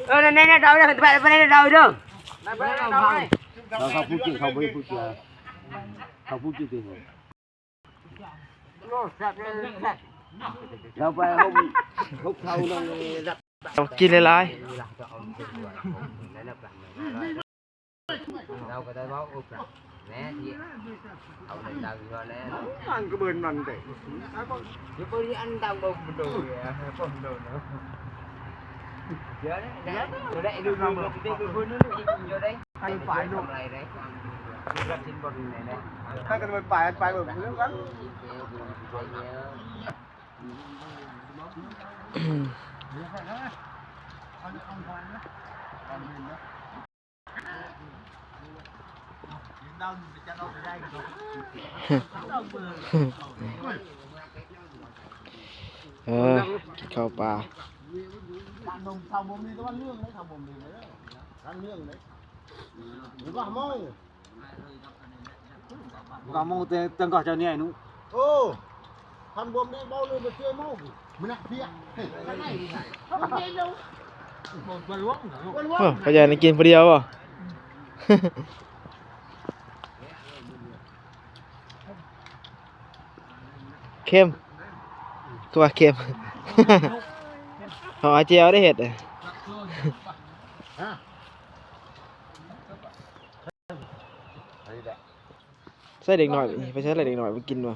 ເອີ ນັ້ນໆ ເອົາເດີ ໄປ ໄປເດີ ເອົາເດີ ເຂົາ ເຂົາຜູ້ຈິງ ເຂົາບໍ່ໄດ້ຜູ້ເຊື່ອ ເຂົາຜູ້ຈິງເດ. ເຮົາໄປເຮົາ ເຮົາເຂົ້ານຳ ເຮົາກິນຫຼາຍໆ. ເຮົາກໍໄດ້ເວົ້າ ໂອ້ ແນ່ທີ່ເອົາໃນດາວຢູ່ແລ້ວ ມັນກໍເບິ່ງນັ້ນເດ້ ຢູ່ບໍລິອັນດາວບໍ່ໂດນ ບໍ່ໂດນເນາະ ດຽວນີ້ ດຽວນີ້ ດຽວນີ້ ດຽວນີ້ ດຽວນີ້ ໄປໄປລົງໄປໄດ້ ລັດຊິນບໍ່ໄດ້ ໄປກັນໄປໄປເບິ່ງເລື່ອງກັນ. ເອີ ກິນເຂົ້າປ່າ ເຂົ້າບໍ່ມີ ແຕ່ວ່າເລື່ອງໃດ ເຂົ້າບໍ່ມີເດີ ທັງເລື່ອງໃດ ວ່າເມົາ ວ່າເມົາ ແຕ່ ແຕ່ກໍເຈົ້ານີ້ ໄອ້ໜູ ໂອ້ ຄັນບໍ່ມີເມົາເລີຍ ບໍ່ເຊື່ອເມົາ ມັນໜັກເພຍ ເອີ ເຮົາຢາກໄດ້ກິນຜູ້ດຽວບໍ່? ເຄັມ ຄືວ່າເຄັມ ເຮົາເອົາແຈ່ວໄດ້ເຮັດ ໃສ່ເດັກນ້ອຍ ໄປໃສ່ເດັກນ້ອຍ ບໍ່ກິນບໍ່? ອ່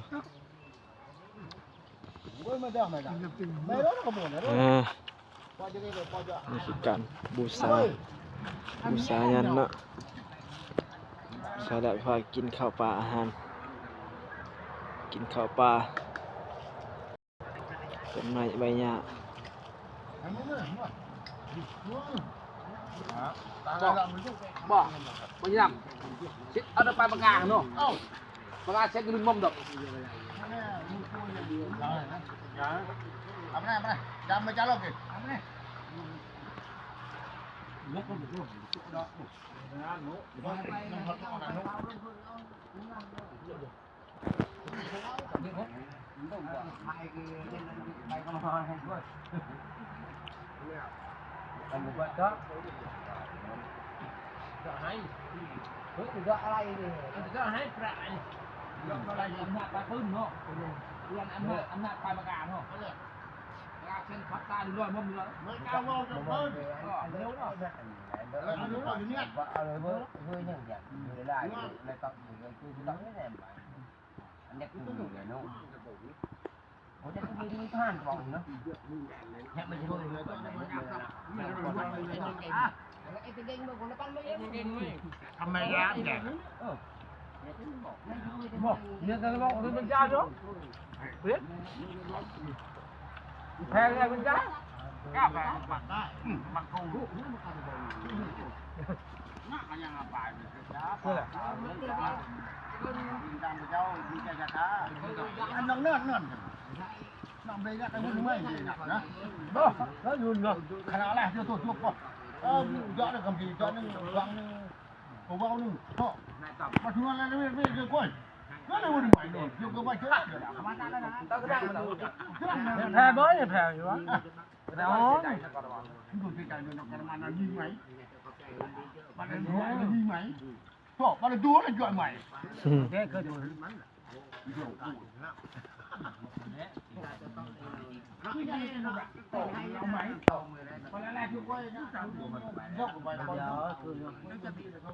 າ ນີ້ຄືການບູຊາ ບູຊາຍັນເນາະ ສາລະພາກິນເຂົ້າປ່າອາຫານ ກິນເຂົ້າປ່າ ຕົ້ນໄມ້ໃບຫຍ້າ ບໍ່ ບໍ່ ບໍ່ຍາມ ເຊັດເອົາແຕ່ປາຍປາກກາເນາະ ປາກກາເຊັດຢູ່ລືມໝ່ອມດອກ ເອົາມາ ເອົາມາ ດຳມາຈານລອກ ເອົາມາ ທຳໄມລະ ແພງແລ້ວມັນຈ້າ ກ້າໄປ ມັນຄົງ ອັນນັ້ນເນີນໆ ນຳໄປນະ ໄປຫຸ່ນໄວ້ນະ ບໍ່ ລະຫຸ່ນເນາະ ຂະໜາດແລກເຈົ້າຕົວຈົບບໍ່ ເອີ ເຈາະໄດ້ຄຳດີ ເຈາະໜຶ່ງ ວາງໜຶ່ງ ເວົ້າໜຶ່ງ ເນາະ ມາເທື່ອລະເວດ ເວດເດີກ້ອຍ ກໍເລີຍຫຸ່ນໄວ້ໂດນ ຢູ່ກັບໄວ້ເທື່ອ ແພ້ບໍ່ ແພ້ຢູ່ວະ ແຕ່ອອນ ເ